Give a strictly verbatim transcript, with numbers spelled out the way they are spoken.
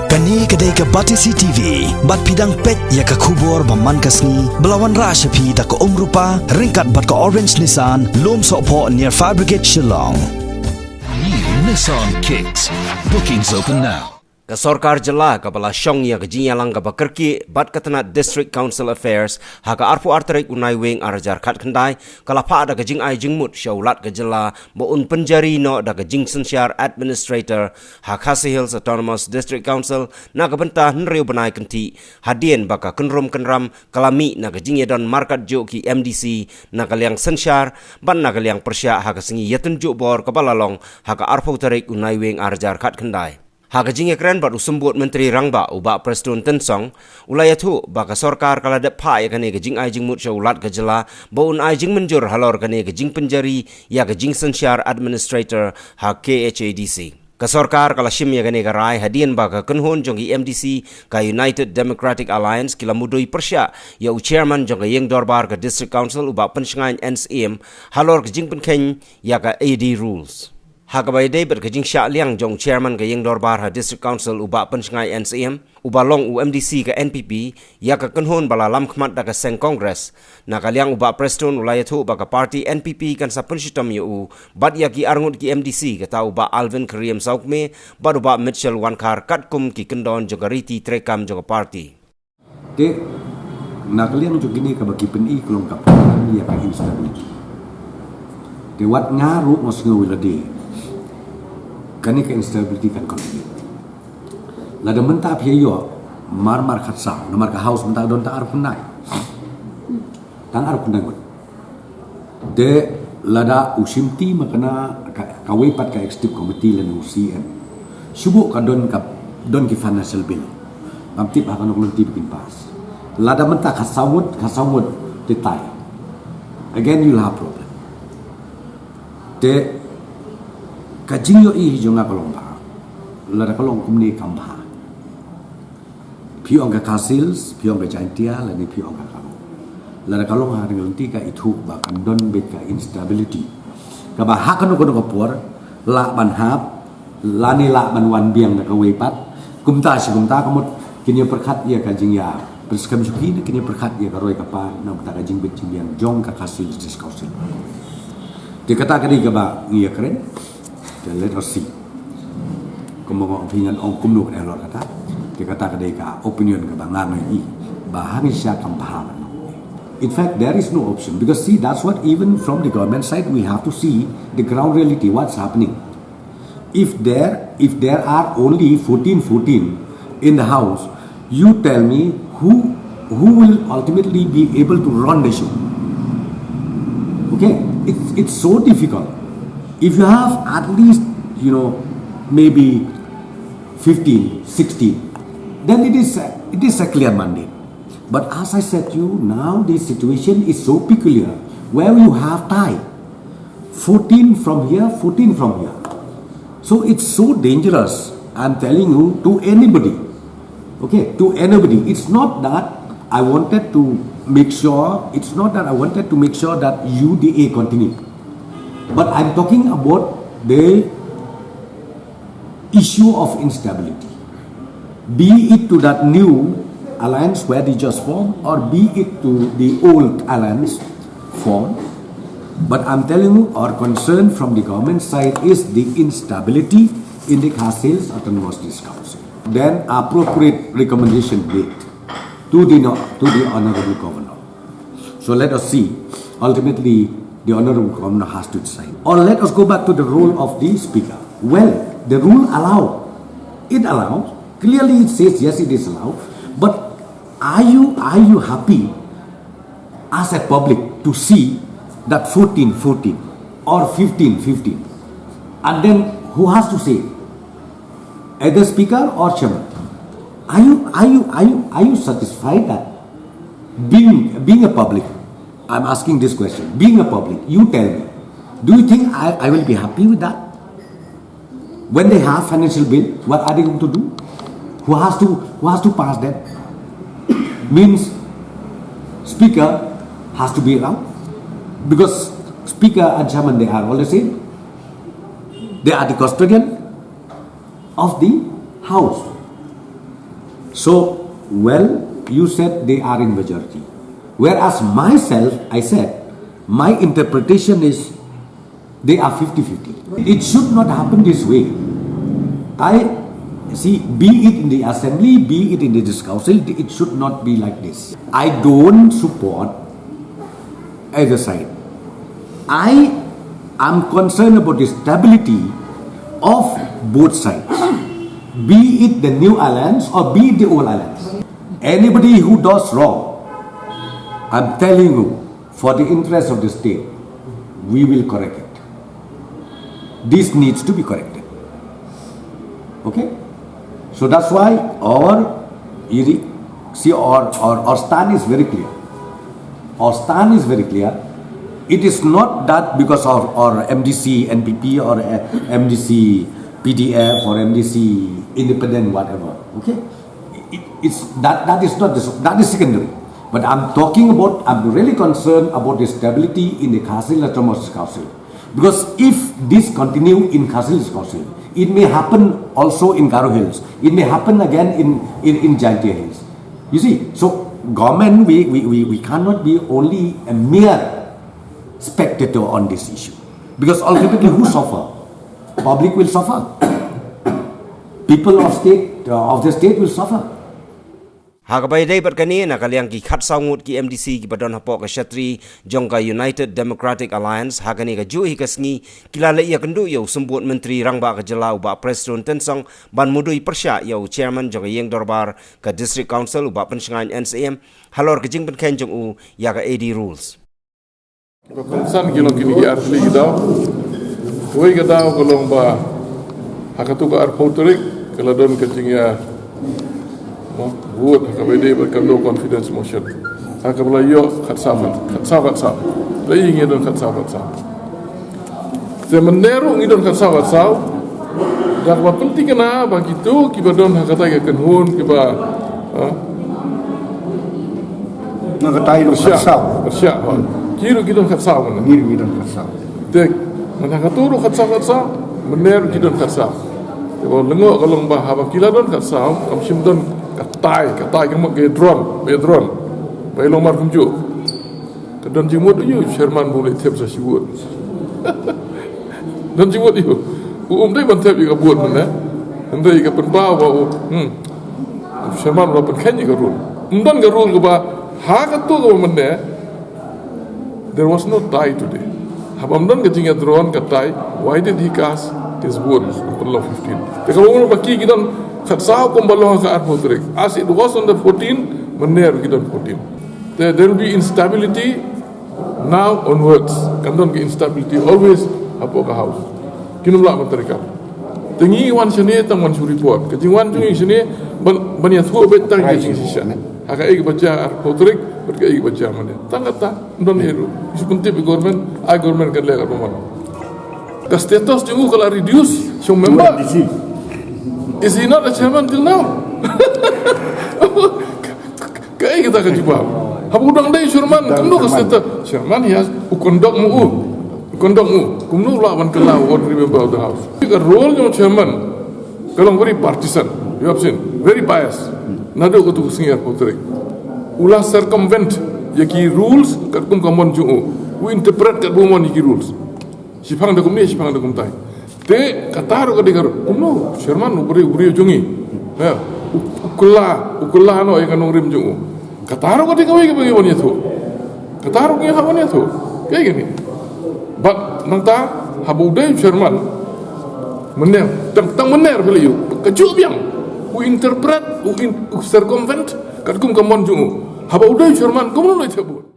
Kane ka dei ka Batesi T V, bad phi dang peit ïa ka khubor ba man ka sngi, ba la wanrah sha phi da ka Umrupa, ryngkat bad ka Orange Nissan, Lumsohphoh near Fire Brigade Shillong. New Nissan Kicks. Bookings open now. Ka sorkar jylla kaba la shong ïa ka jingïalang kaba kyrkieh bad ka tnat District Council Affairs ha ka arphew ar tarik u Naiwieng ar hajar khatkhyndai, ka la phah da ka jingai jingmut sha u Lat ka jylla ba un pynjari noh da ka jingsynshar administrator ha Khasi Hills Autonomous District Council na ka bynta hynriew bnai kynthih, hadien ba ka kynrum kynram ka la mih na ka jingïadon markat juh ki M D C na ka liang synshar bad na ka liang pyrshah ha ka sngi ïatynjuh bor kaba la long ha ka arphew tarik u Naiwieng ar hajar khatkhyndai. Ha ka jingïakren bad u Symbud Myntri Rangbah u Bah Prestone Tynsong, u la ïathuh ba ka sorkar ka la dep phah ïa kane ka jingai jingmut sha u Lat ka jylla ba un ai jingmynjur halor kane ka jingpynjari ïa ka jingsynshar administrator ha K H A D C. Ka sorkar ka la shim ïa kane ka rai hadien ba ka kynhun jong ki M D C ka United Democratic Alliance ki la mudui pyrshah ïa u chairman jong ka ïing dorbar ka District Council u Bah Pynshngaiñ N Syiem halor ka jingpynkheiñ ïa ka A D rules. Ha kaba ïadei bad ka jingshah liang jong u chairman ka ïing dorbar ha District Council u Bah Pynshngaiñ N Syiem, uba long u M D C ka N P P, ïa ka kynhun ba la lam khmat da ka seng Congress. Na ka liang u Bah Prestone u la ïathuh ba ka party N P P kan sa pynshitom ïa u bad ïa ki arngut ki M D C, kata u Bah Alvin Kyriem Sawkmie bad u Bah Mitchell Wankhar katkum ki kyndon jong ka riti treikam jong ka party. Te na ka liang jong kine kaba ki pyni ka long ka problem ïa ka instability. Te wat nga ruh nga sngew ïa lade kane ka instability kan continue. Lada mynta phi ïoh mar mar khatsaw, namar ka House mynta don tang arphew nai. Tang arphew nai ngut. Te lada u shimti ma kane ka, kawei pat ka executive committee lane u C M, shu buh ka don ka, don ki financial bill. Ngam tip ha kano ka lynti ba kin pass. Lada mynta khatsaw ngut, khatsaw ngut te tai. Again you'll have problem. Te ka jingïohi jong nga ka long ba lada ka long kumne kam bha. Phi ong ka Khasi Hills, phi ong ka Jaintia, lane phi ong ka Garo. Lada ka long ha kane ka lynti ka ithuh ba kan don beit ka instability. Kaba ha kano kano ka por lah ban hap, lane lah ban wan biang na kawei pat. Kumta shi kumta ka mut kin ïa pyrkhat ïa ka jingïa pyrskhem shuki ne kin ïa pyrkhat ïa ka roi ka par na ka bynta ka jingbit jingbiang jong ka Khasi Hills District Council. Te kata ka dei kaba ngi ïakren. Te let us see. Kumba nga ong phi ngan ong kumno ka dei halor kata. Te kata ka dei ka opinion kaba nga ngi i ba hangne sha kam bha. In fact, there is no option because see, that's what even from the government side we have to see the ground reality, what's happening. If there, if there are only fourteen fourteen in the house, you tell me who, who will ultimately be able to run the show? Okay, it's, it's so difficult. If you have at least, you know, maybe fifteen, sixteen, then it is a, it is a clear mandate. But as I said to you, now the situation is so peculiar where you have tie. Fourteen from here, fourteen from here. So it's so dangerous, I'm telling you, to anybody. Okay, to anybody. It's not that I wanted to make sure, it's not that I wanted to make sure that U D A continue. But I'm talking about the issue of instability, be it to that new alliance where they just formed, or be it to the old alliance formed. But I'm telling you, our concern from the government side is the instability in the Khasi Hills Autonomous District Council. Then appropriate recommendation made to the no-, to the Honorable Governor. So let us see. Ultimately, the Honorable Governor has to decide. Or let us go back to the role of the Speaker. Well, the rule allow. It allows. Clearly, it says yes, it is allowed. But are you, are you happy as a public to see that fourteen fourteen or fifteen fifteen? And then who has to say? Either Speaker or Chairman. Are you, are you, are you, are you satisfied that being, being a public, I'm asking this question, being a public, you tell me, do you think I, I will be happy with that? When they have financial bill, what are they going to do? Who has to, who has to pass them? Means Speaker has to be around because Speaker and Chairman, they are all the same. They are the custodian of the House. So, well, you said they are in majority. Whereas myself, I said, my interpretation is they are fifty fifty. It should not happen this way. I see, be it in the assembly, be it in the district council, it should not be like this. I don't support either side. I am concerned about the stability of both sides, be it the new alliance or be it the old alliance. Anybody who does wrong, I'm telling you, for the interest of the state, we will correct it. This needs to be corrected. Okay? So that's why our, see, our, our, our stand is very clear. Our stand is very clear. It is not that because of our M D C N P P or uh, M D C P D F or M D C independent, whatever. Okay? It, it's that that is not the, that is secondary. But I'm talking about, I'm really concerned about the stability in the Khasi Autonomous Council. Because if this continue in Khasi Hills Council, it may happen also in Garo Hills. It may happen again in, in, in Jaintia Hills. You see, so government, we, we, we, we cannot be only a mere spectator on this issue. Because ultimately, who suffer? Public will suffer. People of state, uh, of the state will suffer. Ha kaba ïadei bad kane, na ka liang ki khatsaw ngut ki M D C kiba don hapoh ka shatri jong ka United Democratic Alliance, ha kane kajuh hi ka sngi ki la leit ïakynduh ïa u Symbud Myntri Rangbah ka Jylla u Bah Prestone Tynsong ban mudui pyrshah ïa u Chairman jong ka Ïing Dorbar ka District Council u Bah Pynshngaiñ N C M halor ka jingpynkheiñ jong u ïa ka A D rules. Ba kongsan ki long kine ki ar tylli ki daw. Kawei ka daw ka long ba ha katu ka arphew tarik ka la don ka jingïa, mo, vote ha kaba ïadei bad ka no confidence motion. Ha kaba la ïoh khatsaw, khatsaw, khatsaw. La ïoh ngi don khatsaw, khatsaw. Te mynne ruh ngi don khatsaw, khatsaw. Da kaba pynthikna ba kito kiba don ha katai ka kynhun kiba, ha? Na katai ruh pyrshah, khatsaw. Pyrshah, ha. Ki ruh ki don khatsaw mynne. Ngi ruh ngi don khatsaw. Te mynne katu ruh khatsaw, khatsaw. Mynne ruh ki don khatsaw. Te ba lyngngoh ka long ba haba ki la don khatsaw, kam shym don katai, katai ka mut ka drone, ba drone. Ba i long mar kumjuh. Ka don jingmut ïa u chairman ba u leit thep sa shi vote. Don jingmut ïa u. U um dei ban thep ïa ka vote mynne. Hynrei ka pynpaw ba u, hmm, u chairman u la pynkheiñ ïa ka rule. Ym don ka rule kaba ha katu kaba mynne. There was no tie today. Haba ym don ka jingïadron ka tie, why did he cast his vote? Pynlong fifteen. Te kaba ong ba ki ki don khatsaw kumba long ha ka arphew tarik. As it was on the fourteen, mynne ruh ki don fourteen. There, there will be instability now onwards. Kan don ki instability always hapoh ka house. Kin ym lah ban treikam. Te ngi wan shane tang wan shu report. Ka jingwan jong ngi shane ban, ban ïathuh beit tang ka jingshisha. Ha kaei kaba jia arphew tarik bad kaei kaba jia mynne. Tang kata, ym don ei ruh. Shu pyntip ïa government, ai government kan leh kaba mon. Ka status jong u ka la reduce sha u member. Is he not a chairman till now? Kaei kata ka jubab? Haba u dang dei chairman, kumno ka status? Chairman, yes, u conduct mo u. U conduct mo u. Kumno u lah ban kylla u ordinary member of the house? Ka role jong chairman ka long very partisan. You have seen, very biased. Naduh katu ka sngi arphew tarik u la circumvent ïa ki rules katkum ka mon jong u. U interpret katba u mon ïa ki rules. Shiphang da kumne, shiphang da kumtai. Te kata ruh ka dei ka ruh. Kumno chairman u briew, u briew jong ngi. Ha, u, u kylla, u kylla noh ïa ka nongrim jong u. Kata ruh ka dei kawei kaba ngi wan ïathuh. Kata ruh ngi hap wan ïathuh. Kaei kane? Bad nangta haba u dei u chairman mynne, tang, tang mynne ruh phi la ïoh. Kajuh biang. U interpret, u in, u circumvent katkum ka mon jong u. Haba u dei u chairman kumno u leit thep vote?